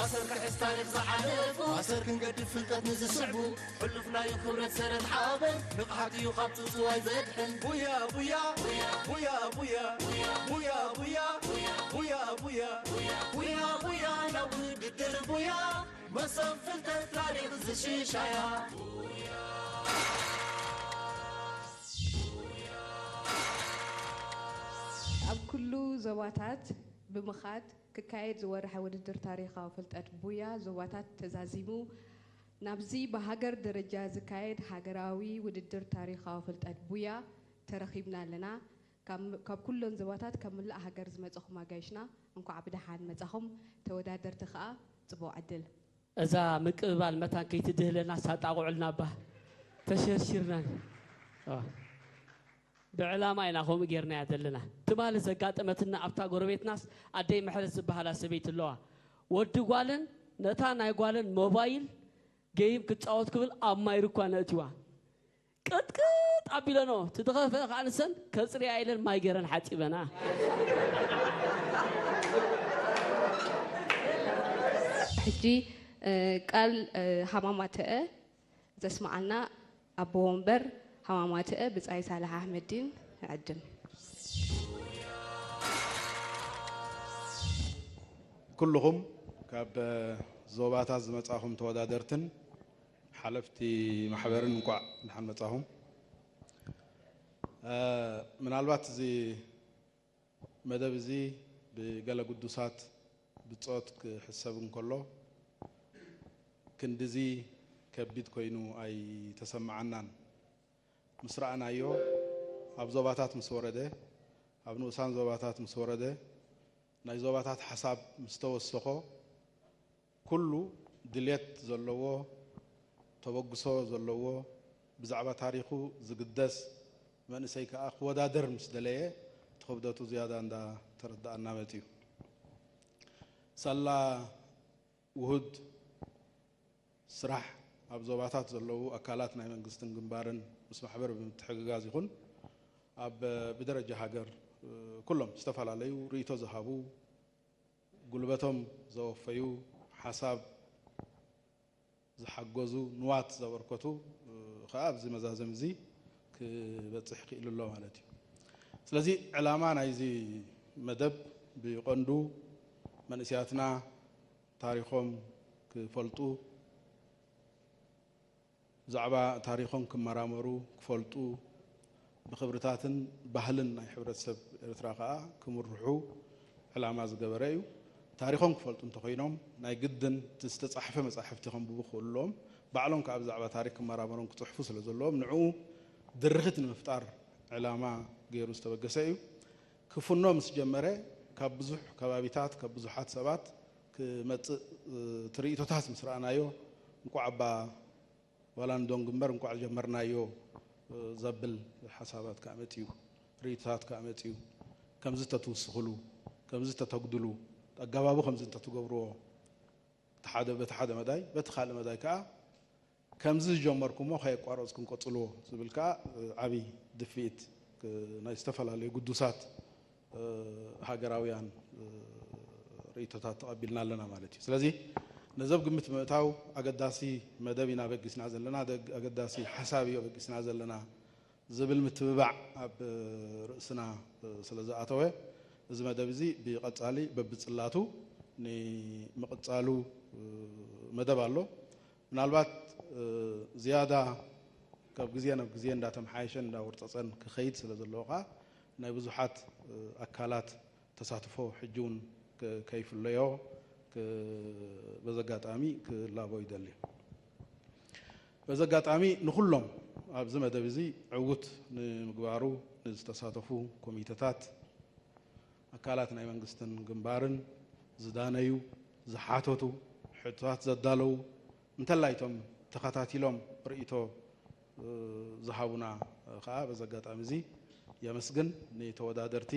ኣሰር ክሕዝ ታሪኽ ዝሓለፉ ኣሰር ክንገድፍ ፍልጠት ንዝስዕቡ ሕሉፍ ናይ ክብረት ሰረት ሓበን ንቕሓት እዩ ካብ ጽውጽዋይ ዘድሕን ቡያ ቡያ ቡያ ቡያ ቡያ ቡያ ቡያ ቡያ ቡያ ቡያ ቡያ ናብ ውድድር ቡያ መሶብ ፍልጠት ታሪኽ ዝሽሻያ ኣብ ኩሉ ዞባታት ብምኻድ ክካየድ ዝወርሐ ውድድር ታሪኻዊ ፍልጠት ቡያ ዞባታት ተዛዚሙ ናብዚ ብሃገር ደረጃ ዝካየድ ሃገራዊ ውድድር ታሪኻዊ ፍልጠት ቡያ ተረኺብና ኣለና። ካብ ኩለን ዞባታት ካብ ምላእ ሃገር ዝመፀኹም ኣጋይሽና እንኳዕ ብደሓን መፃኹም። ተወዳደርቲ ከዓ ፅቡቕ ዕድል። እዛ ምቅብባል መታን ከይትድህለና ሳጣቑዕልና እባ ተሸርሺርና ብዕላማ ኢና ከምኡ ጌርናያ ዘለና ትማሊ ዘጋጠመትና ኣብታ ጎረቤትናስ ኣደይ ምሕረት ዝበሃላ ሰበይቲ ኣለዋ ወዲ ጓለን ነታ ናይ ጓለን ሞባይል ገይም ክፃወት ክብል ኣብ ማይ ርኳ ነእትዋ ቅጥቅጥ ኣቢለኖ እቲ ዝኸፍአ ከዓ ንሰን ከፅርያ ኢለን ማይ ገይረን ሓፂበና። ሕጂ ቃል ሃማማተአ ዘስምዓና ኣቦ ወንበር ሃማማተአ ብፃይ ሳልሕ ኣሕመዲን እዕድም። ኩልኹም ካብ ዞባታት ዝመፃኹም ተወዳደርትን ሓለፍቲ ማሕበርን እንኳዕ ደሓን መፃኹም። ምናልባት እዚ መደብ እዚ ብገለ ግዱሳት ብጾት ክሕሰብ እንከሎ ክንድዚ ከቢድ ኮይኑ ኣይተሰምዓናን። ምስ ረኣናዮ ኣብ ዞባታት ምስ ወረደ፣ ኣብ ንኡሳን ዞባታት ምስ ወረደ፣ ናይ ዞባታት ሓሳብ ምስ ተወሰኾ፣ ኩሉ ድልየት ዘለዎ፣ ተበግሶ ዘለዎ፣ ብዛዕባ ታሪኹ ዝግደስ መንእሰይ ከኣ ክወዳደር ምስ ደለየ፣ እቲ ክብደቱ ዝያዳ እንዳ ተረድኣና መጺኡ። ሳላ ውሁድ ስራሕ ኣብ ዞባታት ዘለዉ ኣካላት ናይ መንግስትን ግንባርን ምስ ማሕበር ብምትሕግጋዝ ይኹን ኣብ ብደረጃ ሃገር ኩሎም ዝተፈላለዩ ርእይቶ ዝሃቡ፣ ጉልበቶም ዘወፈዩ፣ ሓሳብ ዝሓገዙ፣ ንዋት ዘበርከቱ ከኣ ኣብዚ መዛዘሚ እዚ ክበጽሕ ክኢሉ ኣሎ ማለት እዩ። ስለዚ ዕላማ ናይዚ መደብ ብቐንዱ መንእሰያትና ታሪኾም ክፈልጡ፣ ብዛዕባ ታሪኾም ክመራመሩ፣ ክፈልጡ፣ ብኽብርታትን ባህልን ናይ ሕብረተሰብ ኤርትራ ከኣ ክምርሑ ዕላማ ዝገበረ እዩ። ታሪኾም ክፈልጡ እንተኾይኖም ናይ ግድን እቲ ዝተጻሕፈ መጻሕፍቲ ከንብቡ ክኽእሉ ኣለዎም። ባዕሎም ከኣ ብዛዕባ ታሪኽ ክመራመሩን ክጽሕፉ ስለ ዘለዎም ንዕኡ ድርኺት ንምፍጣር ዕላማ ገይሩ ዝተበገሰ እዩ። ክፍኖ ምስ ጀመረ ካብ ብዙሕ ከባቢታት ካብ ብዙሓት ሰባት ክመጽእ እቲ ርእይቶታት ምስ ረኣናዮ እንቋዕ እባ ዋላ ንዶንግ እምበር እንቋዕ ጀመርናዮ ዘብል ሓሳባት ከኣ መጺኡ፣ ርእይቶታት ከኣ መጺኡ። ከምዚ ተትውስኽሉ፣ ከምዚ ተተጉድሉ፣ ኣገባቡ ከምዚ እንተትገብርዎ፣ እቲ ሓደ በቲ ሓደ መዳይ፣ በቲ ካልእ መዳይ ከኣ ከምዚ ዝጀመርኩሞ ከየቋረጽኩም ቀጽልዎ ዝብል ከኣ ዓቢ ድፍኢት ናይ ዝተፈላለዩ ግዱሳት ሃገራውያን ርእይቶታት ተቐቢልና ኣለና ማለት እዩ። ስለዚ ነዚ ኣብ ግምት ብምእታው ኣገዳሲ መደብ ኢና በጊስና ዘለና፣ ኣገዳሲ ሓሳብ እዩ በጊስና ዘለና ዝብል ምትብባዕ ኣብ ርእስና ስለ ዝኣተወ እዚ መደብ እዚ ብቐጻሊ በብጽላቱ ንምቕጻሉ መደብ ኣሎ። ምናልባት ዝያዳ ካብ ግዜ ናብ ግዜ እንዳተመሓየሸን እንዳወርጸጸን ክኸይድ ስለ ዘለዎ ከኣ ናይ ብዙሓት ኣካላት ተሳትፎ ሕጂ እውን ከይፍለዮ በዚ ኣጋጣሚ ክላቦ ይደሊ። በዚ ኣጋጣሚ ንኹሎም ኣብዚ መደብ እዚ ዕዉት ንምግባሩ ንዝተሳተፉ ኮሚተታት፣ ኣካላት ናይ መንግስትን ግንባርን ዝዳነዩ፣ ዝሓተቱ፣ ሕቶታት ዘዳለዉ፣ እንተላይ እቶም ተኸታቲሎም ርእይቶ ዝሃቡና ከኣ በዚ ኣጋጣሚ እዚ የመስግን። ንተወዳደርቲ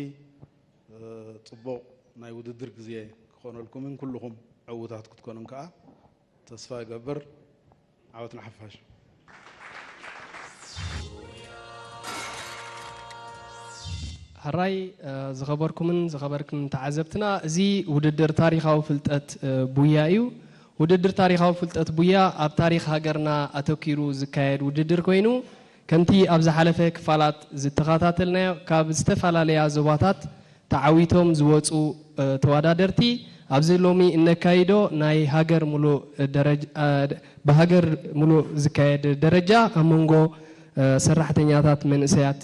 ጽቡቕ ናይ ውድድር ግዜ ክኾነልኩምን ኩልኹም ዕዉታት ክትኮኑን ከኣ ተስፋ እገብር። ዓወት ንሓፋሽ። ሕራይ ዝኸበርኩምን ዝኸበርክን ተዓዘብትና፣ እዚ ውድድር ታሪኻዊ ፍልጠት ቡያ እዩ። ውድድር ታሪኻዊ ፍልጠት ቡያ ኣብ ታሪኽ ሃገርና ኣተኪሩ ዝካየድ ውድድር ኮይኑ፣ ከምቲ ኣብ ዝሓለፈ ክፋላት ዝተኸታተልናዮ፣ ካብ ዝተፈላለያ ዞባታት ተዓዊቶም ዝወፁ ተወዳደርቲ ኣብዚ ሎሚ እነካይዶ ናይ ሃገር ሙሉእ ደረጃ፣ ብሃገር ሙሉእ ዝካየድ ደረጃ ኣብ መንጎ ሰራሕተኛታት መንእሰያት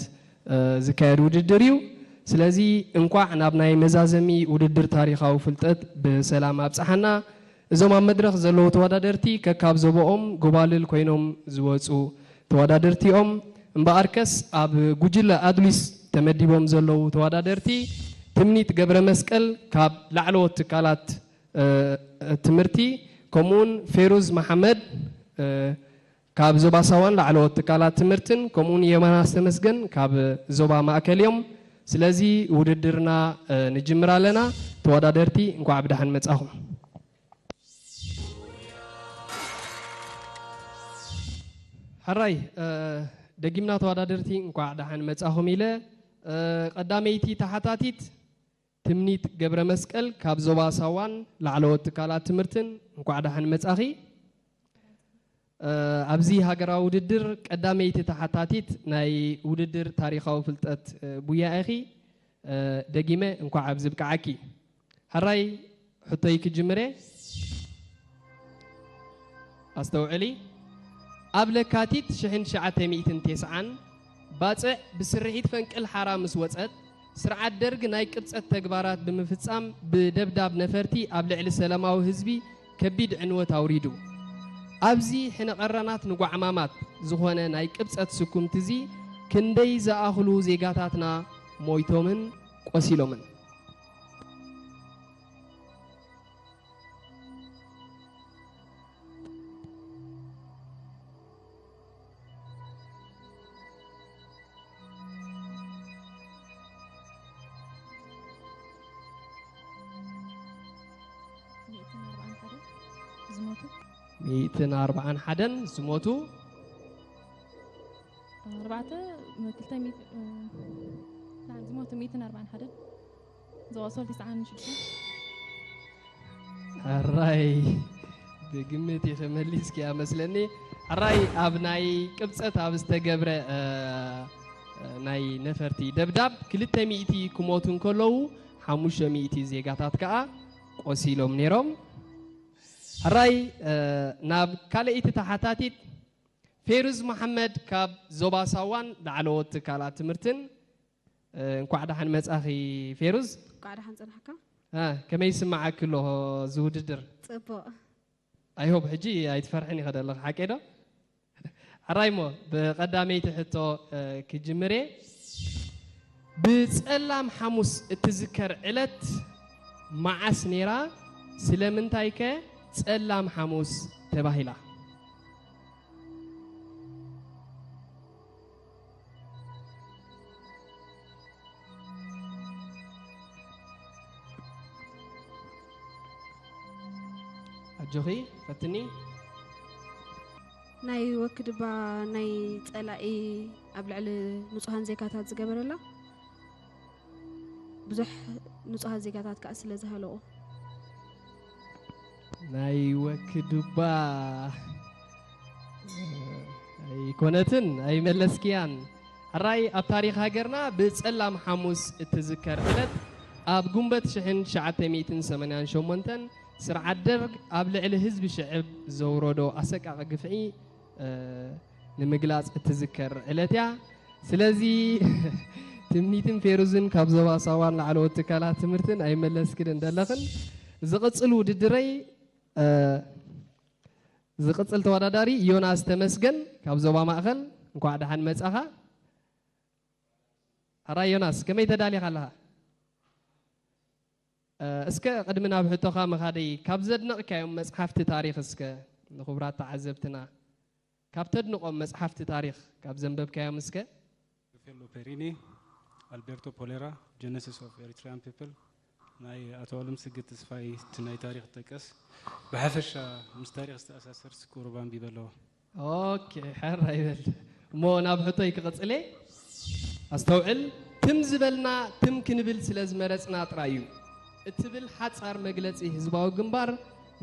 ዝካየድ ውድድር እዩ። ስለዚ እንኳዕ ናብ ናይ መዛዘሚ ውድድር ታሪኻዊ ፍልጠት ብሰላም ኣብፀሓና። እዞም ኣብ መድረኽ ዘለዉ ተወዳደርቲ ከካብ ዞባኦም ጎባልል ኮይኖም ዝወፁ ተወዳደርቲ እዮም። እምበኣርከስ ኣብ ጉጅለ ኣድሊስ ተመዲቦም ዘለዉ ተወዳደርቲ ትምኒት ገብረ መስቀል ካብ ላዕለዎት ትካላት ትምህርቲ፣ ከምኡውን ፌሩዝ መሓመድ ካብ ዞባ ሳዋን ላዕለዎት ትካላት ትምህርትን፣ ከምኡውን የማናስ ተመስገን ካብ ዞባ ማእከል እዮም። ስለዚ ውድድርና ንጅምር ኣለና። ተወዳደርቲ እንኳዕ ብደሓን መጻኹም። ሕራይ፣ ደጊምና ተወዳደርቲ እንኳዕ ደሓን መጻኹም ኢለ፣ ቀዳመይቲ ተሓታቲት ትምኒት ገብረ መስቀል ካብ ዞባ ሳዋን ላዕለዎት ትካላት ትምህርትን እንኳዕ ደሓን መጻኺ። ኣብዚ ሃገራዊ ውድድር ቀዳመይቲ ተሓታቲት ናይ ውድድር ታሪኻዊ ፍልጠት ቡያ ኢኺ። ደጊመ እንኳዕ ኣብዚ ብቅዓኪ። ሕራይ ሕቶይ ክጅምር እየ። ኣስተውዕሊ። ኣብ ለካቲት ሽሕን ትሽዓተ ሚእትን ተስዓን ባጽዕ ብስርሒት ፈንቅል ሓራ ምስ ወጸት፣ ስርዓት ደርግ ናይ ቅብጸት ተግባራት ብምፍጻም ብደብዳብ ነፈርቲ ኣብ ልዕሊ ሰላማዊ ህዝቢ ከቢድ ዕንወት ኣውሪዱ። ኣብዚ ሕነ ቀረናት ንጓዕማማት ዝኾነ ናይ ቅብጸት ስኩምት'ዚ ክንደይ ዝኣኽሉ ዜጋታትና ሞይቶምን ቆሲሎምን። ሚእትን ኣርባዓን ሓደን ዝሞቱ። ኣርባዕተ፣ ክልተ ሚእቲ፣ እ፣ ና-፣ ዝሞቱ ሚእትን ኣርባዓን ሓደን፣ ዝቖሰሉ ትስዓን ሽዱሽተን። ሕራይ፣ ብግምት ኢኺ መሊስኪያ መስለኒ። ሕራይ፣ ኣብ ናይ ቅብጸት ኣብ ዝተገብረ፣ እ፣ እ፣ ናይ ነፈርቲ ደብዳብ ክልተ ሚእቲ ክሞቱ እንከለዉ፣ ሓሙሽተ ሚእቲ ዜጋታት ከኣ ቆሲሎም ነይሮም። ሕራይ፣ እ፣ ናብ ካልኣይቲ ተሓታቲት ፌሩዝ መሓመድ ካብ ዞባ ሳዋን ላዕለዎት ትካላት ትምህርትን፣ እ፣ እንኳዕ ደሓን መጻኺ ፌሩዝ። እንኳዕ ደሓን ጸናሕካ። እ፣ ከመይ ይስምዓኪ ኣሎ እዚ ውድድር? ጽቡቕ። I hope ሕጂ ኣይትፈርሕን ኢኺ ዘለኺ፣ ሓቀይ ዶ? ሕራይ እሞ ብቐዳመይቲ ሕቶ፣ እ፣ ክጅምር እየ። ብጸላም ሓሙስ እትዝከር ዕለት መዓስ ነይራ? ስለምንታይከ ጸላም ሓሙስ ተባሂላ? ኣጆኺ፣ ፈትኒ። ናይ ወክድባ ናይ ጸላኢ ኣብ ልዕሊ ንጹሃን ዜጋታት ዝገበረላ፣ ብዙሕ ንጹሃት ዜጋታት ከኣ ስለ ዝሃለቑ። ናይ ወክድባ ኣይኮነትን፣ ኣይመለስክያን። ሕራይ፣ ኣብ ታሪኽ ሃገርና ብጸላም ሓሙስ እትዝከር ዕለት፣ ኣብ ጉንበት ሽሕን ትሽዓተ ሚእትን ሰማንያን ሸሞንተን ስርዓት ደርግ ኣብ ልዕሊ ህዝቢ ሽዕብ ዘውረዶ ኣሰቃቂ ግፍዒ፣ እ፣ ንምግላጽ እትዝከር ዕለት እያ። ስለዚ ትምኒትን ፌሩዝን ካብ ዞባ ሳዋን ላዕለዎት ትካላት ትምህርትን ኣይመለስክንን ዘለኽን። ዝቕጽል ውድድረይ፣ እ፣ ዝቕጽል ተወዳዳሪ ዮናስ ተመስገን ካብ ዞባ ማእከል፣ እንኳዕ ደሓን መጻኻ። ሕራይ ዮናስ፣ ከመይ ተዳሊኻ ኣለኻ? እ፣ እስከ ቅድሚ ናብ ሕቶኻ ምኻደይ፣ ካብ ዘድነቕካዮም መጽሓፍቲ ታሪኽ እስከ ንኽቡራት ተዓዘብትና፣ ካብ ተድንቖም መጽሓፍቲ ታሪኽ ካብ ዘንበብካዮም እስከ? ፌሎ ፔሪኒ፣ ኣልቤርቶ ፖሌራ፣ ጀነሲስ ኦፍ ኤሪትሪያን ፒፕል፣ ናይ ኣቶ ኣለምሰገድ ተስፋይ እቲ ናይ ታሪኽ ጠቀስ፣ ብሓፈሻ ምስ ታሪኽ ዝተኣሳሰር እስኪ ቁሩብ ኣንቢበ ኣለዎ። ኦኬ፣ ሕራይ በል። እሞ ናብ ሕቶይ ክቕጽል እየ። ኣስተውዕል፣ እቲ ትም ዝበልና ትም ክንብል ስለ ዝመረጽና ጥራይ እዩ እትብል ሓጻር መግለጺ ህዝባዊ ግንባር፣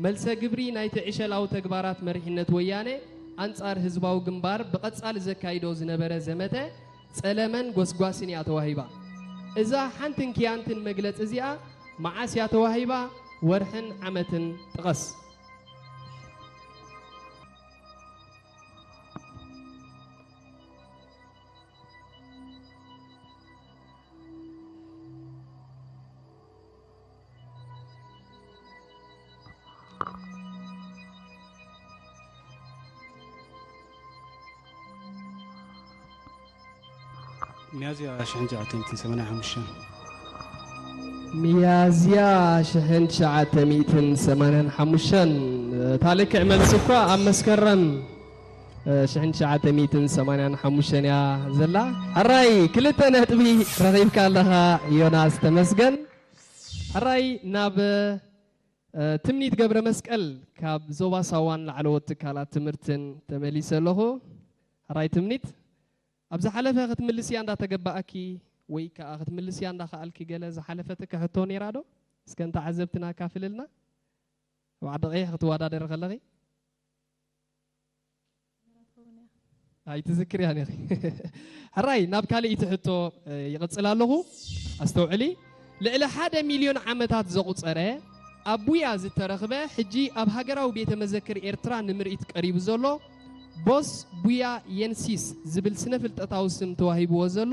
መልሰ ግብሪ ናይቲ ዕሸላዊ ተግባራት መሪሕነት ወያነ ኣንጻር ህዝባዊ ግንባር ብቐጻሊ ዘካይዶ ዝነበረ ዘመተ ጸለመን ጎስጓስን እያ ተዋሂባ። እዛ ሓንትን ክያንትን መግለጺ እዚኣ መዓስ እያ ተዋሂባ? ወርሕን ዓመትን ጥቐስ። ሚያዝያ ሽሕን ትሽዓተ ሚእትን ሰማንያን ሓሙሽተን። ሚያዝያ ሽሕን ትሽዓተ ሚእትን ሰማንያን ሓሙሽተን። እታ ልክዕ መልሲ እኳ ኣብ መስከረም፣ እ፣ ሽሕን ትሽዓተ ሚእትን ሰማንያን ሓሙሽተን እያ ዘላ። ሕራይ፣ ክልተ ነጥቢ ረኺብካ ኣለኻ ዮናስ ተመስገን። ሕራይ፣ ናብ፣ እ፣ ትምኒት ገብረ መስቀል ካብ ዞባ ሳዋን ላዕለዎት ትካላት ትምህርትን ተመሊሰ ኣለኹ። ሕራይ ትምኒት፣ ኣብ ዝሓለፈ ክትምልስያ እንዳተገባኣኪ ወይ ከኣ ክትምልስያ እንዳኸኣልኪ ገለ ዝሓለፈትኪ ሕቶ ነይራ ዶ? እስከ ንተዓዘብትና ኣካፍልልና። ኣብ ዓዲ ቀይሕ ክትወዳደሪ ከለኺ? ኣይትዝክርያን ኢኺ። ሕራይ፣ ናብ ካልኣይቲ ሕቶ፣ እ፣ ይቕጽል ኣለኹ። ኣስተውዕሊ። ልዕሊ ሓደ ሚልዮን ዓመታት ዘቑጸረ ኣብ ቡያ ዝተረኽበ፣ ሕጂ ኣብ ሃገራዊ ቤተ መዘክር ኤርትራ ንምርኢት ቀሪቡ ዘሎ ቦስ ቡያ የንሲስ ዝብል ስነ ፍልጠታዊ ስም ተዋሂብዎ ዘሎ፣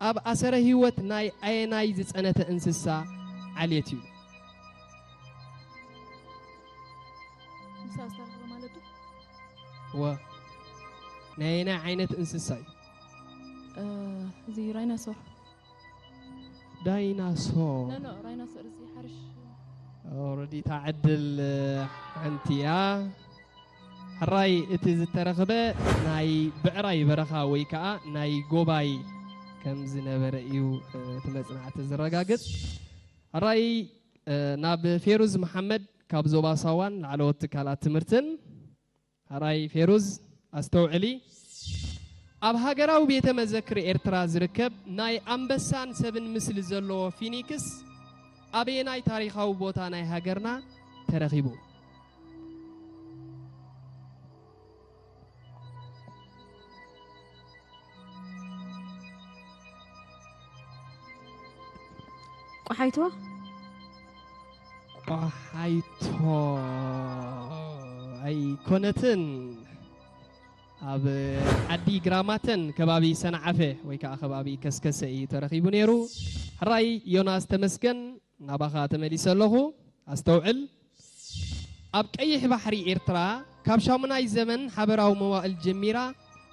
ኣብ ኣሰረ ህይወት ናይ ኣየናይ ዝጸነተ እንስሳ ዓሌት እዩ? ምሳእ ዝተረኽበ ማለት ዶ? እወ። ናይ ኣየናይ ዓይነት እንስሳ እዩ? እ፣ እዚ ራይናሶር። ዳይናሶር። ኖ፣ ኖ፣ ራይናሶር እዚ ሓርሽ። ኦረዲ፣ እታ ዕድል፣ እ፣ ሓንቲ እያ። ሕራይ፣ እቲ ዝተረኽበ ናይ ብዕራይ በረኻ ወይ ከኣ ናይ ጎባይ ከም ዝነበረ እዩ፣ እ፣ እቲ መጽናዕቲ ዝረጋግጽ። ሕራይ፣ እ፣ ናብ ፌሩዝ መሓመድ ካብ ዞባ ሳዋን ላዕለዎት ትካላት ትምህርትን። ሕራይ ፌሩዝ፣ ኣስተውዕሊ። ኣብ ሃገራዊ ቤተ መዘክር ኤርትራ ዝርከብ ናይ ኣንበሳን ሰብን ምስሊ ዘለዎ ፊኒክስ ኣበየናይ ታሪኻዊ ቦታ ናይ ሃገርና ተረኺቡ? ቆሓይቶ? ቆሓይቶ ኣይኮነትን። ኣብ ዓዲ ግራማተን ከባቢ ሰንዓፈ ወይ ከዓ ከባቢ ከስከሰ እዩ ተረኺቡ ነይሩ። ሕራይ ዮናስ ተመስገን፣ ናባኻ ተመሊሰ ኣለኹ። ኣስተውዕል። ኣብ ቀይሕ ባሕሪ ኤርትራ ካብ ሻሙናይ ዘመን ሓበራዊ መዋእል ጀሚራ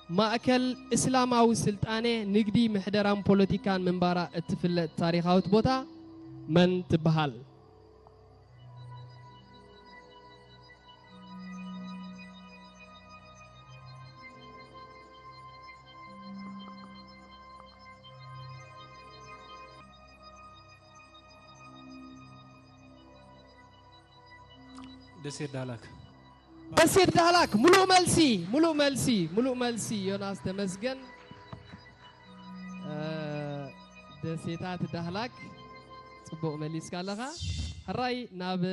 ማእከል እስላማዊ ስልጣነ፣ ንግዲ፣ ምሕደራን ፖለቲካን ምንባራ እትፍለጥ ታሪኻዊት ቦታ መን ትበሃል? ደሴት ዳህላክ። ደሴት ዳህላክ፣ ሙሉእ መልሲ፣ ሙሉእ መልሲ፣ ሙሉእ መልሲ። ዮናስ ተመስገን፣ እ፣ ደሴታት ዳህላክ፣ ጽቡቕ መሊስካ ኣለኻ። ሕራይ፣ ናብ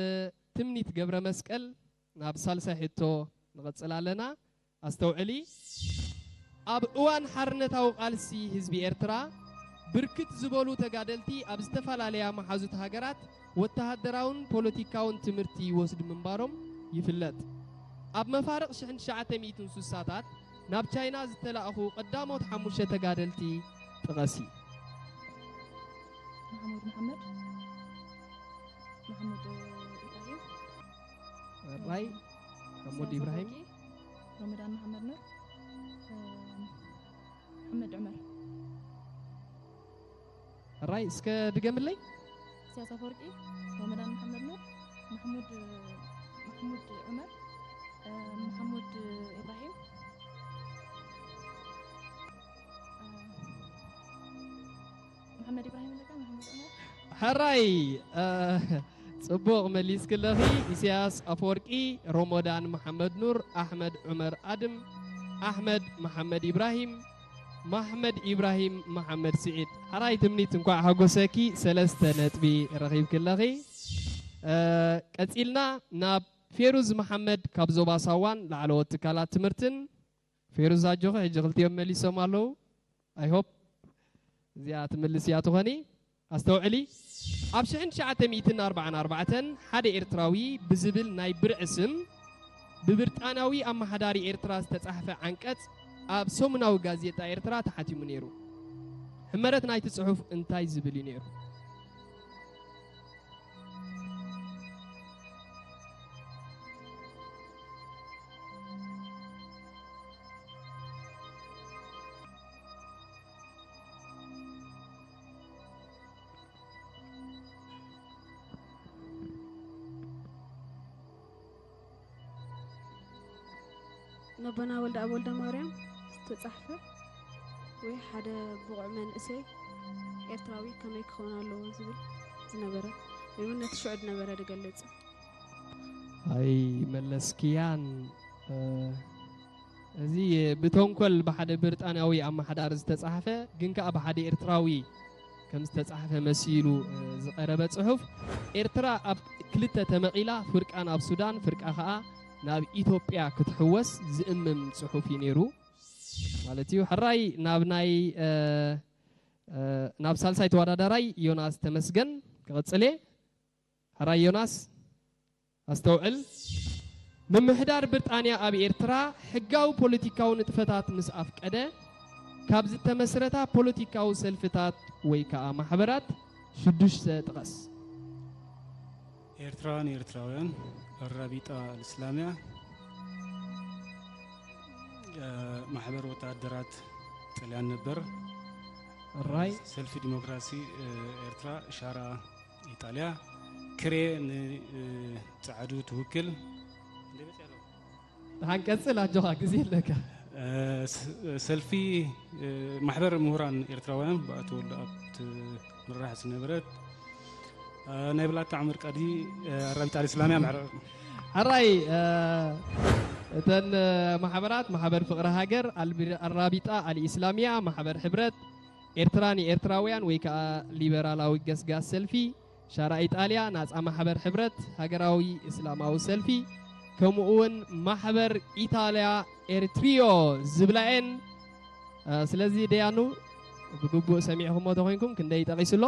ትምኒት ገብረ መስቀል፣ ናብ ሳልሳይ ሕቶ ንቐጽል ኣለና። ኣስተውዕሊ። ኣብ እዋን ሓርነታዊ ቃልሲ ህዝቢ ኤርትራ፣ ብርክት ዝበሉ ተጋደልቲ ኣብ ዝተፈላለያ መሓዙት ሃገራት ወተሃደራውን ፖለቲካውን ትምህርቲ ይወስዱ ምንባሮም ይፍለጥ። ኣብ መፋርቕ ሽሕን ትሽዓተ ሚእትን ስሳታት ናብ ቻይና ዝተላእኹ ቀዳሞት ሓሙሽተ ተጋደልቲ ጥቐሲ። መሓሙድ መሓመድ፣ መሓሙድ ኢብራሂም፣ ራይ፣ መሓሙድ ኢሳያስ ኢብራሂም። ኣፈወርቂ፣ ረመዳን መሓመድ ኑር፣ እ፣ መሓመድ ዑመር። ራይ፣ እስከ ድገምለይ። ኢሳያስ ኣፈወርቂ፣ ረመዳን መሓመድ ኑር፣ መሓሙድ፣ መሓሙድ ዑመር፣ እ፣ መሓሙድ ኢብራሂም፣ እ፣ መሓመድ ኢብራሂም ኣለካ፣ መሓመድ ዑመር። ሕራይ፣ እ፣ ጽቡቕ መሊስክለኺ። ኢሳያስ ኣፈወርቂ፣ ሮሞዳን መሓመድ ኑር፣ ኣሕመድ ዑመር ኣድም፣ ኣሕመድ መሓመድ ኢብራሂም፣ ማሕመድ ኢብራሂም መሓመድ ስዒድ። ሕራይ ትምኒት፣ እንኳዕ ሓጎሰኪ፣ ሰለስተ ነጥቢ ረኺብኪ ኣለኺ። እ፣ ቀጺልና ናብ ፌሩዝ መሓመድ ካብ ዞባ ሳዋን ላዕለዎት ትካላት ትምህርትን። ፌሩዝ ኣጆኺ፣ ሕጂ ክልቲኦም መሊሶም ኣለዉ። I hope እዚኣ ትምልስ እያ ትኾኒ። ኣስተውዕሊ። ኣብ ሽሕን ትሽዓተ ሚእትን ኣርባዓን ኣርባዕተን ሓደ ኤርትራዊ ብዝብል ናይ ብርዒ ስም ብብሪጣንያዊ ኣመሓዳሪ ኤርትራ ዝተጻሕፈ ዓንቀጽ ኣብ ሰሙናዊ ጋዜጣ ኤርትራ ተሓቲሙ ነይሩ። ሕመረት ናይቲ ጽሑፍ እንታይ ዝብል እዩ ነይሩ? ነቦና ወልደኣብ ወልደማርያም ዝተጻሕፈ ወይ ሓደ ብቑዕ መንእሰይ ኤርትራዊ ከመይ ክኸውን ኣለዎ ዝብል ዝነበረ ወይ እውን ነቲ ሽዑ ዝነበረ ዝገልጽ። ኣይመለስክያን። እ፣ እዚ ብተንኮል ብሓደ ብሪጣንያዊ ኣመሓዳሪ ዝተጻሕፈ ግን ከኣ ብሓደ ኤርትራዊ ከም ዝተጻሕፈ መሲሉ፣ እ፣ ዝቐረበ ጽሑፍ፣ ኤርትራ ኣብ ክልተ ተመቒላ፣ ፍርቃ ናብ ሱዳን፣ ፍርቃ ከኣ ናብ ኢትዮጵያ ክትሕወስ ዝእምም ጽሑፍ እዩ ነይሩ ማለት እዩ። ሕራይ ናብ ናይ፣ እ፣ እ፣ ናብ ሳልሳይ ተወዳዳራይ ዮናስ ተመስገን ክቕጽል እየ። ሕራይ ዮናስ፣ ኣስተውዕል። ምምሕዳር ብሪጣንያ ኣብ ኤርትራ ሕጋዊ ፖለቲካዊ ንጥፈታት ምስ ኣፍቀደ፣ ካብ ዝተመስረታ ፖለቲካዊ ሰልፍታት ወይ ከኣ ማሕበራት ሽዱሽተ ጥቐስ። ኤርትራ ንኤርትራውያን፣ ኣራቢጣ ኣልእስላምያ፣ እ፣ ማሕበር ወተሃደራት ጥልያን ነበር፣ ሕራይ። ሰልፊ ዲሞክራሲ፣ እ፣ ኤርትራ፣ ሻራ ኢጣልያ፣ ክሬ ንጸዓዱ ትውክል። ደሓን ቀጽል ኣጆኻ፣ ግዜ ኣለካ። እ፣ ስ-፣ ሰልፊ፣ እ፣ ማሕበር ምሁራን ኤርትራውያን ብኣቶ ወልደኣብ ትምራሕ ዝነበረት፣ እ፣ ናይ ብላታ ዑመር ቃዲ፣ እ፣ ኣራቢጣ ኣልእስላምያ ማሕበር። ሕራይ፣ እ፣ እተን፣ እ፣ ማሕበራት፣ ማሕበር ፍቕሪ ሃገር፣ ኣልቢ-፣ ኣራቢጣ ኣልኢስላምያ፣ ማሕበር ሕብረት ኤርትራ ንኤርትራውያን ወይ ከኣ ሊበራላዊ ገስጋስ ሰልፊ፣ ሻራ ኢጣልያ፣ ናጻ ማሕበር ሕብረት፣ ሃገራዊ እስላማዊ ሰልፊ፣ ከምኡ እውን ማሕበር ኢጣልያ ኤርትሪዮ ዝብላ እየን። እ፣ ስለዚ ደያኑ ብግቡእ ሰሚዕኹሞ ተኾይንኩም ክንደይ ጠቒሱ ኣሎ?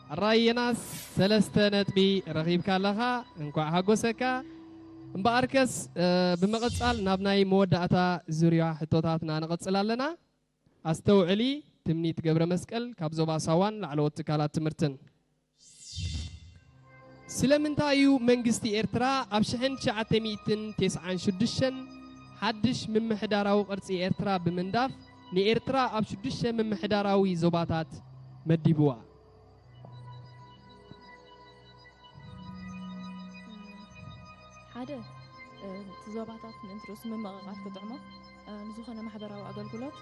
ሕራይ ዮናስ ሰለስተ ነጥቢ ረኺብካ ኣለኻ፣ እንኳዕ ሓጎሰካ። እምበኣርከስ፣ እ፣ ብምቕጻል ናብ ናይ መወዳእታ ዙርያ ሕቶታትና ንቕጽል ኣለና። ኣስተውዕሊ፣ ትምኒት ገብረመስቀል ካብ ዞባ ሳዋን ላዕለዎት ትካላት ትምህርትን። ስለምንታይ እዩ መንግስቲ ኤርትራ ኣብ ሽሕን ትሽዓተ ሚእትን ተስዓን ሽዱሽተን ሓድሽ ምምሕዳራዊ ቅርጺ ኤርትራ ብምንዳፍ ንኤርትራ ኣብ ሽዱሽተ ምምሕዳራዊ ዞባታት መዲብዋ? ሓደ፣ እ፣ እቲ ዞባታት ምእንቲ ርእሱ ምምቕቓል ክጥዕሞ፣ እ፣ ንዝኾነ ማሕበራዊ ኣገልግሎት፣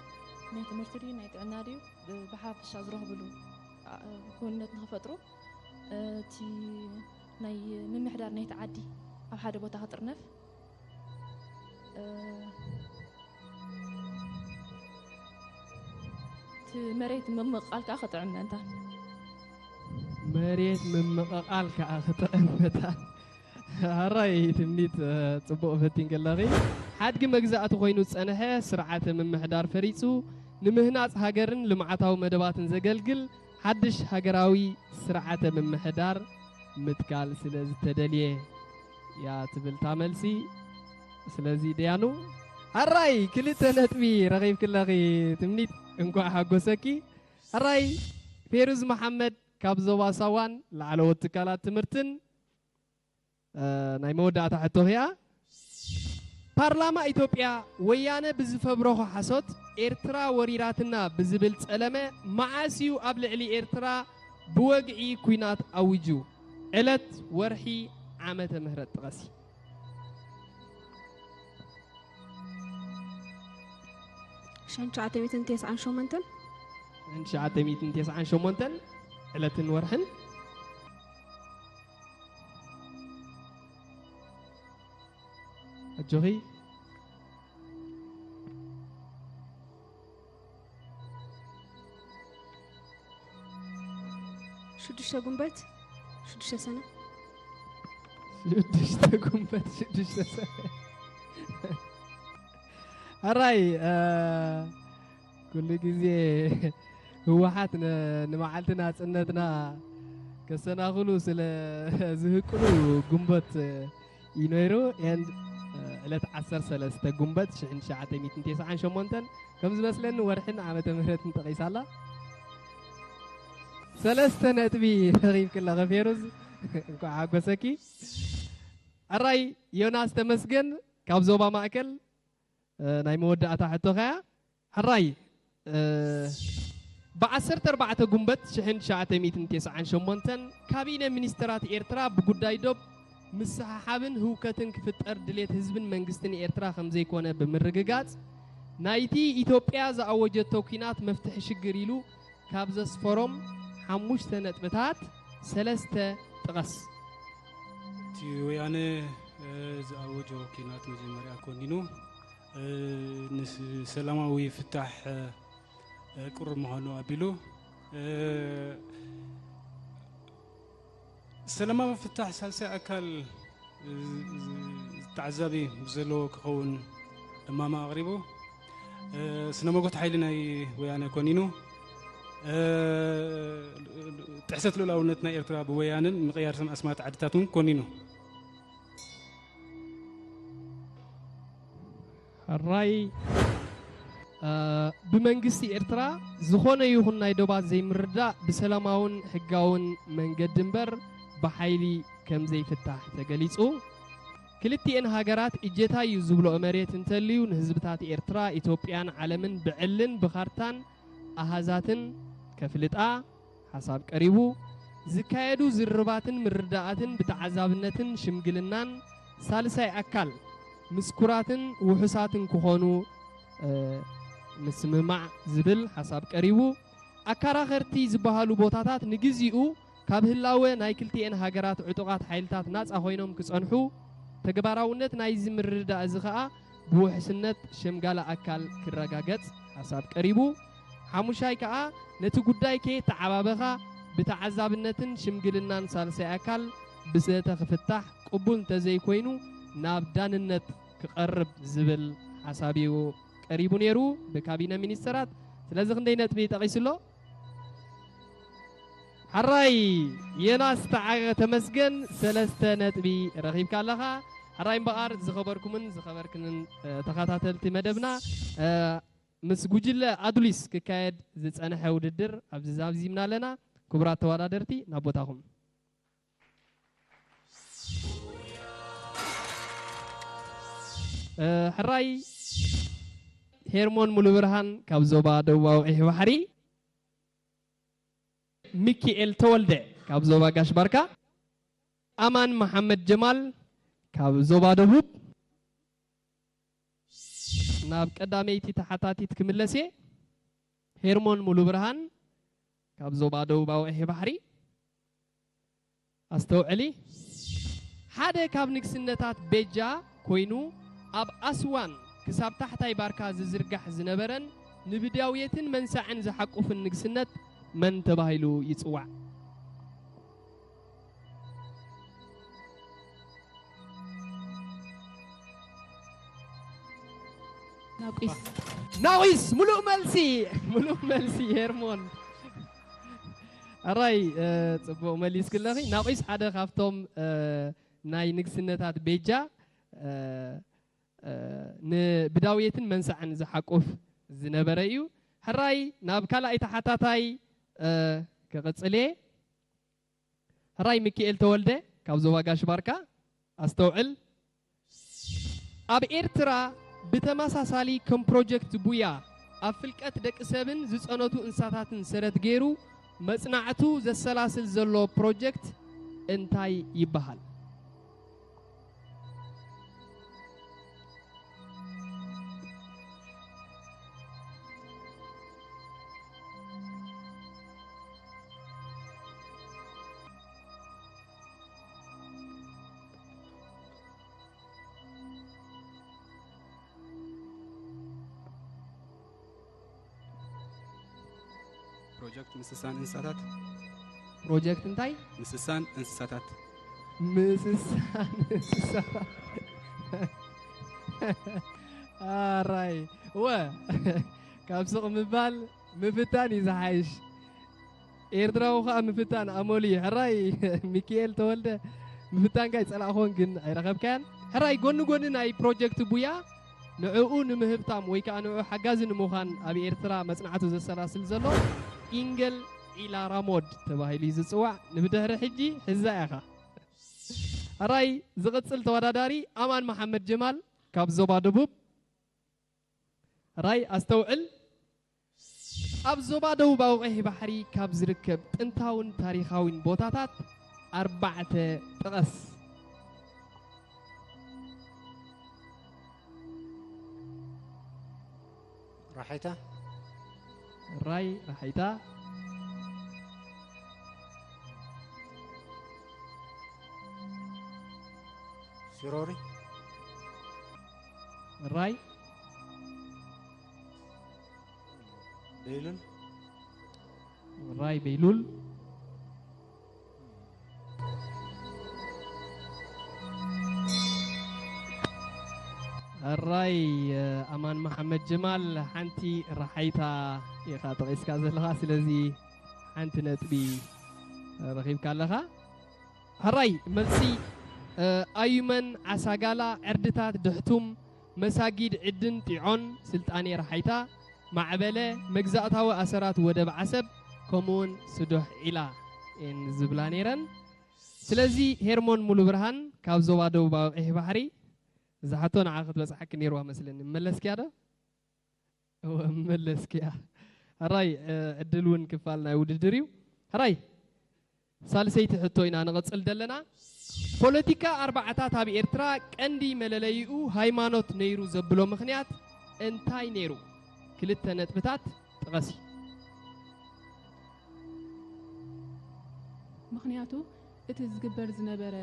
ናይ ትምህርቲ ድዩ፣ ናይ ጥዕና ድዩ፣ ብ-፣ ብሓፈሻ ዝረኽብሉ፣ እ፣ ክውንነት ንኽፈጥሩ፣ እ፣ እቲ ናይ ምምሕዳር ናይቲ ዓዲ ኣብ ሓደ ቦታ ክጥርነፍ፣ እ፣ እቲ መሬት ምምቕቓል ከኣ ክጥዕም ምእንታን። መሬት ምምቕቓል ከኣ ክጥዕም ምእንታን። ሕራይ ትምኒት፣ እ፣ ጽቡቕ ፈቲንኪ ኣለኺ። ሓድጊ መግዛእቲ ኮይኑ ዝጸንሐ ስርዓተ ምምሕዳር ፈሪጹ ንምህናጽ ሃገርን ልምዓታዊ መደባትን ዘገልግል ሓድሽ ሃገራዊ ስርዓተ ምምሕዳር ምትካል ስለ ዝተደልየ እያ ትብል እታ መልሲ። ስለዚ ደያኑ፣ ሕራይ ክልተ ነጥቢ ረኺብኪ ኣለኺ ትምኒት፣ እንኳዕ ሓጎሰኪ። ሕራይ ፌሩዝ መሓመድ ካብ ዞባ ሳዋን ላዕለዎት ትካላት ትምህርትን፣ እ፣ ናይ መወዳእታ ሕቶኺ እያ። ፓርላማ ኢትዮጵያ፣ ወያነ ብዝፈብረኾ ሓሶት ኤርትራ ወሪራትና ብዝብል ጸለመ መዓስ እዩ ኣብ ልዕሊ ኤርትራ ብወግዒ ኲናት ኣዊጁ? ዕለት፣ ወርሒ፣ ዓመተ ምህረት ጥቐሲ። ሽሕን ትሽዓተ ሚእትን ተስዓን ሸሞንተን። ሽሕን ትሽዓተ ሚእትን ተስዓን ሸሞንተን ዕለትን ወርሕን። ኣጆኺ። ሽዱሽተ ጉንበት ሽዱሽተ ሰነ። ሽዱሽተ ጉንበት ሽዱሽተ ሰነ። ሕራይ፣ እ፣ ኩሉ ግዜ ህወሓት ን-፣ ንመዓልቲ ናፅነትና ከሰናኽሉ ስለ ዝህቅኑ ጉንበት እዩ ነይሩ። And ዕለት ዓሰርተ ሰለስተ ጉንበት ሽሕን ትሽዓተ ሚእትን ተስዓን ሸሞንተን ከም ዝመስለኒ ወርሕን ዓመተ ምህረትን ጠቒሳ ኣላ። ሰለስተ ነጥቢ ረኺብኪ ኣለኺ ፌሩዝ፣ እንኳዕ ሓጎሰኪ። ሕራይ ዮናስ ተመስገን ካብ ዞባ ማእከል፣ እ፣ ናይ መወዳእታ ሕቶኻ እያ። ሕራይ፣ እ፣ ብ ዓሰርተ ኣርባዕተ ጉንበት ሽሕን ትሽዓተ ሚእትን ተስዓን ሸሞንተን ካቢነ ሚኒስተራት ኤርትራ ብጉዳይ ዶብ ምስሕሓብን ህውከትን ክፍጠር ድሌት ህዝብን መንግስትን ኤርትራ ከም ዘይኮነ ብምርግጋጽ፣ ናይቲ ኢትዮጵያ ዝኣወጀቶ ኲናት መፍትሒ ሽግር ኢሉ ካብ ዘስፈሮም ሓሙሽተ ነጥብታት ሰለስተ ጥቐስ። እቲ ወያነ፣ እ፣ ዝኣወጆ ኲናት መጀመርያ ኮኒኑ፣ እ፣ ንሰላማዊ ፍታሕ፣ እ፣ ቅሩብ ምዃኑ ኣቢሉ፣ እ፣ ሰላማዊ ፍታሕ ሳልሳይ ኣካል፣ እ፣ ዝ-፣ ተዓዛቢ ብዘለዎ ክኸውን እማማ ኣቕሪቡ። እ፣ ስነ መጎት ሓይሊ ናይ ወያነ ኮኒኑ፣ እ፣ ጥሕሰት ልኡላውነት ናይ ኤርትራ ብወያነን ምቕያር ስም ኣስማት ዓድታት እውን ኮኒኑ። ሕራይ፣ እ፣ ብመንግስቲ ኤርትራ ዝኾነ ይኹን ናይ ዶባት ዘይምርዳእ ብሰላማውን ሕጋውን መንገዲ እምበር ብሓይሊ ከም ዘይፍታሕ ተገሊጹ። ክልቲኤን ሃገራት እጀታይ እዩ ዝብልኦ መሬት እንተልዩ ንህዝብታት ኤርትራ፣ ኢትዮጵያን ዓለምን ብዕልን ብኻርታን ኣሃዛትን ከፍልጣ ሓሳብ ቀሪቡ። ዝካየዱ ዝርርባትን ምርዳኣትን ብተዓዛብነትን ሽምግልናን ሳልሳይ ኣካል ምስኩራትን ውሑሳትን ክኾኑ፣ እ፣ ምስምማዕ ዝብል ሓሳብ ቀሪቡ። ኣከራኸርቲ ዝበሃሉ ቦታታት ንግዚኡ ካብ ህላወ ናይ ክልቲኤን ሃገራት ዕጡቓት ሓይልታት ናጻ ኮይኖም ክጸንሑ፣ ተግባራውነት ናይዚ ምርድዳእ እዚ ከኣ ብውሕስነት ሸምጋሊ ኣካል ክረጋገጽ ሓሳብ ቀሪቡ። ሓሙሻይ ከኣ ነቲ ጉዳይ ከየተዓባበኻ ብተዓዛብነትን ሽምግልናን ሳልሳይ ኣካል ብዘተ ክፍታሕ ቅቡል እንተዘይኮይኑ ናብ ዳንነት ክቐርብ ዝብል ሓሳብ እዩ ቀሪቡ ነይሩ ብካቢነ ሚኒስተራት። ስለዚ ክንደይ ነጥቢ ጠቒሱ ኣሎ? ሕራይ የናስ ተዓ-፣ ተመስገን ሰለስተ ነጥቢ ረኺብካ ኣለኻ። ሕራይ እምበኣር ዝኸበርኩምን ዝኸበርክንን፣ እ፣ ተኸታተልቲ መደብና፣ እ፣ ምስ ጉጅለ ኣዱሊስ ክካየድ ዝጸንሐ ውድድር ኣብዚ ዛዚምና ኣለና። ክቡራት ተወዳደርቲ ናብ ቦታኹም። እ፣ ሕራይ ሄርሞን ሙሉብርሃን ካብ ዞባ ደቡባዊ ቀይሕ ባሕሪ፣ ሚኪኤል ተወልደ ካብ ዞባ ጋሽ ባርካ፣ ኣማን መሓመድ ጀማል ካብ ዞባ ደቡብ። ናብ ቀዳመይቲ ተሓታቲት ክምለስ እየ። ሄርሞን ሙሉብርሃን ካብ ዞባ ደቡባዊ ቀይሕ ባሕሪ። ኣስተውዕሊ፣ ሓደ ካብ ንግስነታት ቤጃ ኮይኑ ኣብ ኣስዋን ክሳብ ታሕታይ ባርካ ዝዝርጋሕ ዝነበረን ንብዳውየትን መንሳዕን ዝሓቁፍን ንግስነት መን ተባሂሉ ይጽዋዕ? ናቁስ። ናቁስ። ሙሉእ መልሲ፣ ሙሉእ መልሲ ሄርሞን። ኣራይ፣ እ፣ ጽቡቕ መሊስክለኺ። ናቁስ ሓደ ካብቶም፣ እ፣ ናይ ንግስነታት ቤጃ፣ እ፣ እ፣ ንብዳውየትን መንሳዕን ዝሓቁፍ ዝነበረ እዩ። ሕራይ ናብ ካልኣይ ተሓታታይ፣ እ፣ ክቕጽል እየ። ሕራይ ሚኪኤል ተወልደ ካብ ዞባ ጋሽ ባርካ። ኣስተውዕል። ኣብ ኤርትራ ብተመሳሳሊ ከም ፕሮጀክት ቡያ ኣብ ፍልቀት ደቂ ሰብን ዝጸነቱ እንስሳታትን ሰረት ገይሩ መጽናዕቱ ዘሰላስል ዘሎ ፕሮጀክት እንታይ ይበሃል? ፕሮጀክት ምስሳን እንስሳታት። ፕሮጀክት እንታይ? ምስሳን እንስሳታት። ምስሳን እንስሳታት። ኣራይ ወ ካብ ስቕ ምባል ምፍታን እዩ ዝሓይሽ። ኤርትራዊ ከዓ ምፍታን ኣመሉ እዩ። ሕራይ ሚኪኤል ተወልደ፣ ምፍታንካ ይጸላእኹን ግን ኣይረኸብካያን። ሕራይ ጎኒ ጎኒ ናይ ፕሮጀክት ቡያ ንዕኡ ንምህብታም ወይ ከዓ ንዕኡ ሓጋዚ ንምዃን ኣብ ኤርትራ መጽናዕቱ ዘሰላስል ዘሎ ኢንገል ዒላ ራሞድ ተባሂሉ እዩ ዝጽዋዕ። ንብድሕሪ ሕጂ ሕዛ ኢኻ። ሕራይ ዝቕጽል ተወዳዳሪ ኣማን መሓመድ ጀማል ካብ ዞባ ደቡብ። ሕራይ ኣስተውዕል። ኣብ ዞባ ደቡባዊ ቀይሕ ባሕሪ ካብ ዝርከብ ጥንታውን ታሪኻዊን ቦታታት ኣርባዕተ ጥቐስ። ራሓይታ። ሕራይ ራሓይታ። ሲሮሪ። ሕራይ ቤይሉል። ሕራይ ቤይሉል። ሕራይ ኣማን መሓመድ ጀማል፣ ሓንቲ ራሓይታ ኢኻ ጠቒስካ ዘለኻ። ስለዚ ሓንቲ ነጥቢ ረኺብካ ኣለኻ። ሕራይ መልሲ ኣዩመን፣ ዓሳጋላ፣ ዕርድታት፣ ድሕቱም፣ መሳጊድ፣ ዕድን፣ ጢዖን፣ ስልጣኔ ራሓይታ፣ ማዕበለ፣ መግዛእታዊ ኣሰራት ወደብ ዓሰብ፣ ከምኡውን ስዱሕ ዒላ እየን ዝብላ ነይረን። ስለዚ ሄርሞን ሙሉ ብርሃን ካብ ዞባ ደቡባዊ ቀይሕ ባሕሪ፣ እዛ ሕቶ ንዓ ክትበጽሓኪ ነይርዋ መስለኒ። መለስኪያ ዶ? እወ፣ መለስኪያ። ሕራይ ዕድል እውን ክፋል ናይ ውድድር እዩ። ሕራይ ሳልሰይቲ ሕቶ ኢና ንቐጽል ዘለና። ፖለቲካ ኣርባዓታት ኣብ ኤርትራ ቀንዲ መለለይኡ ሃይማኖት ነይሩ ዘብሎ ምኽንያት እንታይ ነይሩ? ክልተ ነጥብታት ጥቐሲ። ምኽንያቱ እቲ ዝግበር ዝነበረ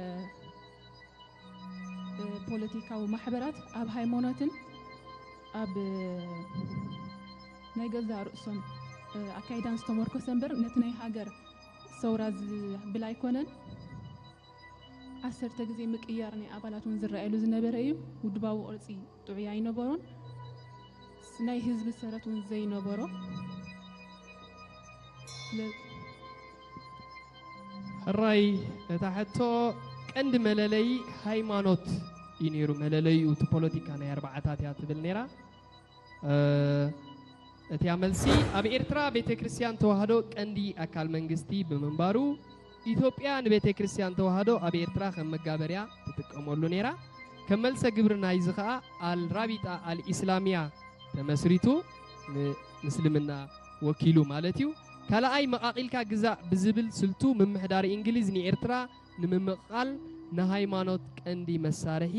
ፖለቲካዊ ማሕበራት ኣብ ሃይማኖትን ኣብ ናይ ገዛእ ርእሶም ኣካይዳን ዝተመርኮሰ እምበር ነቲ ናይ ሃገር ሰውራ ዝብል ኣይኮነን። ዓሰርተ ግዜ ምቅያር ናይ ኣባላት እውን ዝረኣየሉ ዝነበረ እዩ። ውድባዊ ቅርፂ ጥዑይ ኣይነበሮን። ናይ ህዝቢ ሰረት እውን ዘይነበሮ። ሕራይ እታ ሕቶ ቀንዲ መለለዪ ሃይማኖት እዩ ነይሩ። መለለይኡ እቲ ፖለቲካ ናይ ኣርባዓታት እያ ትብል ነይራ። እቲያ መልሲ ኣብ ኤርትራ ቤተ ክርስቲያን ተዋህዶ ቀንዲ ኣካል መንግስቲ ብምንባሩ ኢትዮጵያ ንቤተ ክርስቲያን ተዋህዶ ኣብ ኤርትራ ከም መጋበርያ ትጥቀመሉ ነይራ። ከም መልሰ ግብሪ ናይዚ ኸኣ ኣል ራቢጣ ኣል ኢስላሚያ ተመስሪቱ ንምስልምና ወኪሉ ማለት እዩ። ካልኣይ መቓቒልካ ግዛእ ብዝብል ስልቱ ምምሕዳር እንግሊዝ ንኤርትራ ንምምቕቓል ንሃይማኖት ቀንዲ መሳርሒ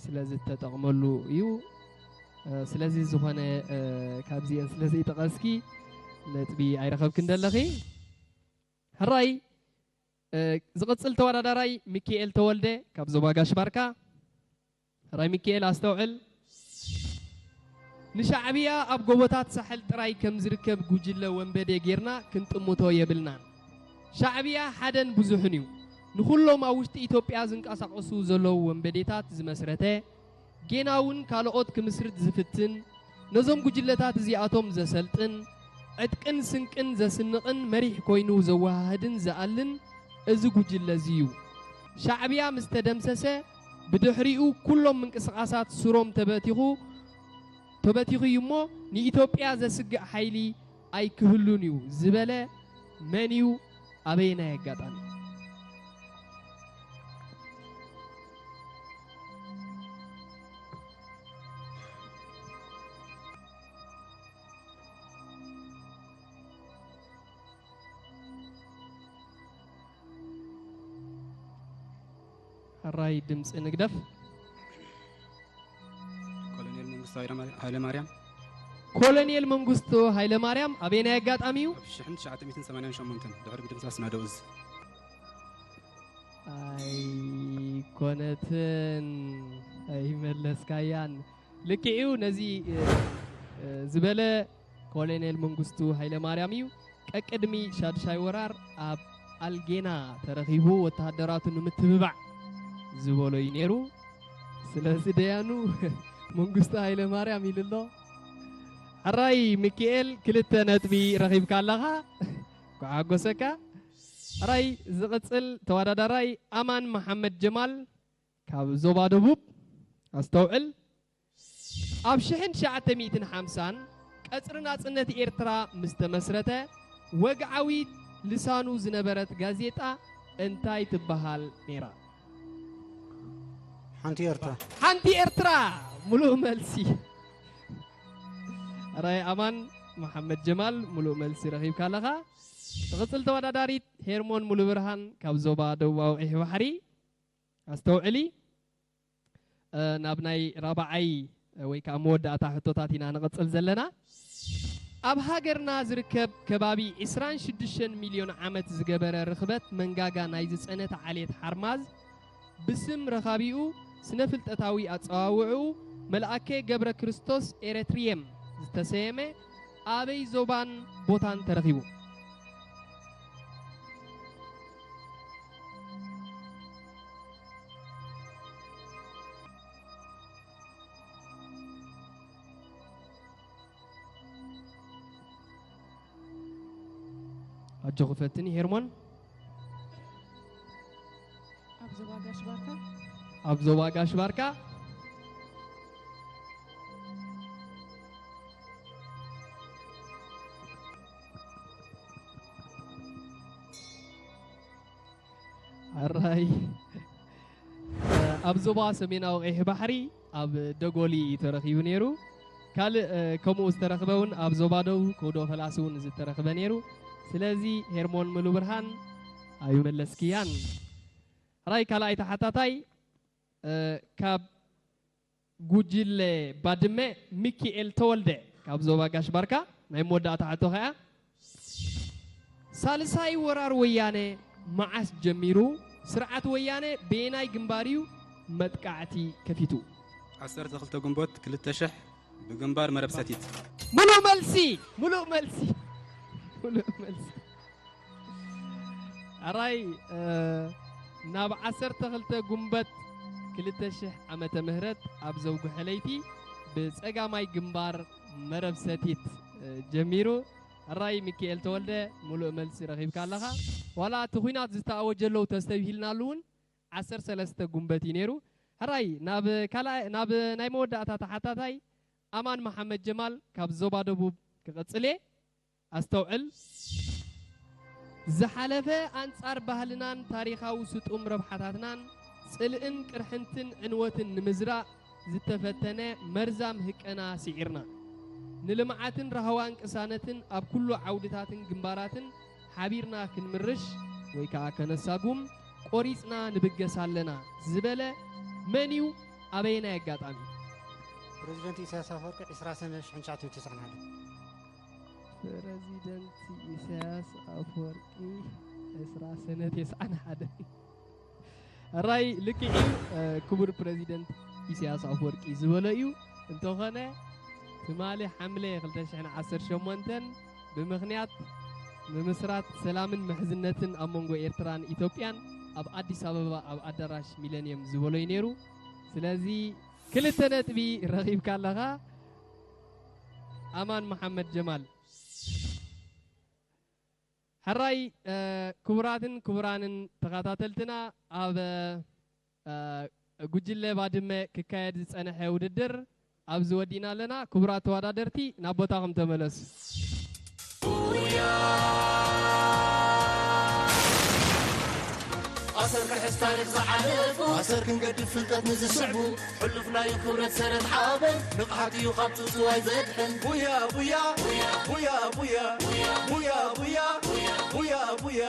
ስለ ዝተጠቕመሉ እዩ። ስለዚ ዝኾነ ካብዚአን ስለ ዘይጠቐስኪ ነጥቢ ኣይረኸብክን ደለኺ። ሕራይ ዝቕጽል ተወዳዳራይ ሚኪኤል ተወልደ ካብ ዞባ ጋሽ ባርካ። ሕራይ ሚኪኤል ኣስተውዕል። ንሻዕብያ ኣብ ጎቦታት ሳሕል ጥራይ ከም ዝርከብ ጉጅለ ወንበዴ ጌርና ክንጥምቶ የብልናን። ሻዕብያ ሓደን ብዙሕን እዩ። ንኹሎም ኣብ ውሽጢ ኢትዮጵያ ዝንቀሳቐሱ ዘለዉ ወንበዴታት ዝመስረተ፣ ጌና እውን ካልኦት ክምስርት ዝፍትን፣ ነዞም ጉጅለታት እዚኣቶም ዘሰልጥን፣ ዕጥቅን ስንቅን ዘስንቕን መሪሕ ኮይኑ ዘወሃህድን ዝኣልን እዚ ጉጅለ እዚ እዩ። ሻዕብያ ምስ ተደምሰሰ ብድሕሪኡ ኩሎም ምንቅስቓሳት ሱሮም ተበቲኹ ተበቲኹ እዩ እሞ ንኢትዮጵያ ዘስግእ ሓይሊ ኣይክህሉን እዩ ዝበለ መን እዩ? ኣበየናይ ኣጋጣሚ? ሕራይ ድምፂ ንግደፍ። ኮሎኔል መንግስቱ ሃይለማርያም። ኮሎኔል መንግስቱ ሃይለማርያም ኣበየናይ ኣጋጣሚ እዩ? ኣብ ሽሕን ትሽዓተ ሚእትን ሰማንያን ሸሞንተን ድሕሪ ምድምሳስ ናደው እዝ። ኣይኮነትን፣ ኣይመለስካያን። ልክዕ እዩ። ነዚ ዝበለ ኮሎኔል መንግስቱ ሃይለማርያም እዩ። ቀቅድሚ ሻድሻይ ወራር ኣብ ኣልጌና ተረኺቡ ወተሃደራቱ ንምትብባዕ ዝበሎ እዩ ነይሩ። ስለዚ ደያኑ መንግስቱ ሃይለ ማርያም ኢሉ ኣሎ። ሕራይ ሚኪኤል ክልተ ነጥቢ ረኺብካ ኣለኻ። ኳሓጎሰካ። ሕራይ ዝቕጽል ተወዳዳራይ ኣማን መሓመድ ጀማል ካብ ዞባ ደቡብ። ኣስተውዕል። ኣብ ሽሕን ትሽዓተ ሚእትን ሓምሳን ቀጽሪ ናጽነት ኤርትራ ምስ ተመስረተ ወግዓዊት ልሳኑ ዝነበረት ጋዜጣ እንታይ ትበሃል ነይራ? ሓንቲ ኤርትራ። ሓንቲ ኤርትራ። ሙሉእ መልሲ። ራይ ኣማን መሓመድ ጀማል ሙሉእ መልሲ ረኺብካ ኣለኻ። ትቕጽል ተወዳዳሪት ሄርሞን ሙሉብርሃን ካብ ዞባ ደቡባዊ ቀይሕ ባሕሪ። ኣስተውዕሊ። ናብ ናይ ራብዓይ ወይ ከዓ መወዳእታ ሕቶታት ኢና ንቕጽል ዘለና። ኣብ ሃገርና ዝርከብ ከባቢ ዕስራን ሽዱሽተን ሚልዮን ዓመት ዝገበረ ርኽበት መንጋጋ ናይ ዝጸነት ዓሌት ሓርማዝ ብስም ረኻቢኡ ስነ ፍልጠታዊ ኣጸዋውዕኡ መልኣከ ገብረ ክርስቶስ ኤረትሪየም ዝተሰየመ ኣበይ ዞባን ቦታን ተረኺቡ? ኣጆኺ ፈትኒ ሄርሞን። ኣብ ዞባ ጋሽ ባርካ። ኣብ ዞባ ጋሽ ባርካ። ኣራይ ኣብ ዞባ ሰሜናዊ ቀይሕ ባሕሪ ኣብ ደጎሊ እዩ ተረኺቡ ነይሩ። ካልእ ከምኡ ዝተረኽበ እውን ኣብ ዞባ ደቡብ ኮዶ ፈላሲ እውን ዝተረኽበ ነይሩ። ስለዚ ሄርሞን ምሉ ብርሃን ኣይመለስክያን። ሕራይ ካልኣይ ተሓታታይ ካብ ጉጅለ ባድመ ሚኪኤል ተወልደ ካብ ዞባ ጋሽ ባርካ። ናይ መወዳእታ ሕቶ ከኣ ሳልሳይ ወራር ወያነ መዓስ ጀሚሩ? ስርዓት ወያነ በየናይ ግንባር እዩ መጥቃዕቲ ከፊቱ? ዓሰርተ ክልተ ግንቦት ክልተ ሽሕ ብግንባር መረብ ሰቲት። ሙሉእ መልሲ፣ ሙሉእ መልሲ፣ ሙሉእ መልሲ። ኣራይ ናብ ዓሰርተ ክልተ ጉንበት ክልተ ሽሕ ዓመተ ምህረት ኣብ ዘውግሐ ለይቲ ብጸጋማይ ግንባር መረብ ሰቲት ጀሚሩ። ኣራይ ሚኪኤል ተወልደ ሙሉእ መልሲ ረኺብካ ኣለኻ። ዋላ እቲ ኹናት ዝተኣወጀለዉ ተስተብሂልናሉ እውን ዓሰርተ ሰለስተ ጉንበት እዩ ነይሩ። ሕራይ ናብ ካልኣይ ናብ ናይ መወዳእታ ተሓታታይ ኣማን መሓመድ ጀማል ካብ ዞባ ደቡብ ክቕጽል እየ። ኣስተውዕል። ዝሓለፈ ኣንጻር ባህልናን ታሪኻዊ ስጡም ረብሓታትናን ጽልእን ቅርሕንትን ዕንወትን ንምዝራእ ዝተፈተነ መርዛም ህቀና ስዒርና፣ ንልምዓትን ራህዋን ቅሳነትን ኣብ ኩሉ ዓውድታትን ግንባራትን ሓቢርና ክንምርሽ ወይ ከኣ ከነሳጉም ቆሪጽና ንብገስ ኣለና ዝበለ መን እዩ? ኣበየናይ ኣጋጣሚ? ፕረዚደንት ኢሳያስ ኣፈወርቂ ዕስራ ሰነ ሽሕን ትሽዓተ ሚእትን ተስዓን ሓደን። ፕረዚደንት ኢሳያስ ኣፈወርቂ ዕስራ ሰነ ተስዓን ሓደን። ሕራይ ልክዕ እዩ። ክቡር ፕረዚደንት ኢሳያስ ኣፈወርቂ ዝበሎ እዩ። እንተኾነ ትማሊ ሓምለ ክልተ ሽሕን ዓሰርተ ሸሞንተን ብምኽንያት ምምስራት ሰላምን ምሕዝነትን ኣብ መንጎ ኤርትራን ኢትዮጵያን ኣብ ኣዲስ ኣበባ ኣብ ኣዳራሽ ሚለንየም ዝበሎ እዩ ነይሩ። ስለዚ ክልተ ነጥቢ ረኺብካ ኣለኻ ኣማን መሓመድ ጀማል። ሕራይ ክቡራትን ክቡራንን ተኸታተልትና ኣብ ጉጅለ ባድመ ክካየድ ዝጸንሐ ውድድር ኣብዚ ወዲእና ኣለና። ክቡራት ተወዳደርቲ ናብ ቦታኹም ተመለሱ። ኣሰር ክሕዝ ታሪኽ ዝሓለፉ ኣሰር ክንገድፍ ፍልጠት ንዝስዕቡ ሕሉፍ ናዩ ክብረት ሰረት ሓበን ንቕሓት እዩ ካብ ጽውጽዋይ ዘድሕን ቡያ ቡያ ቡያ ቡያ ቡያ ቡያ ቡያ ቡያ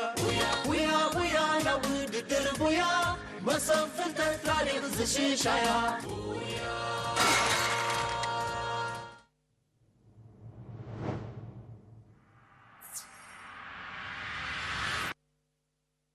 ቡያ ቡያ ናብ ውድድር ቡያ መሰብ ፍልጠት ታሪኽ ዝሽሻያ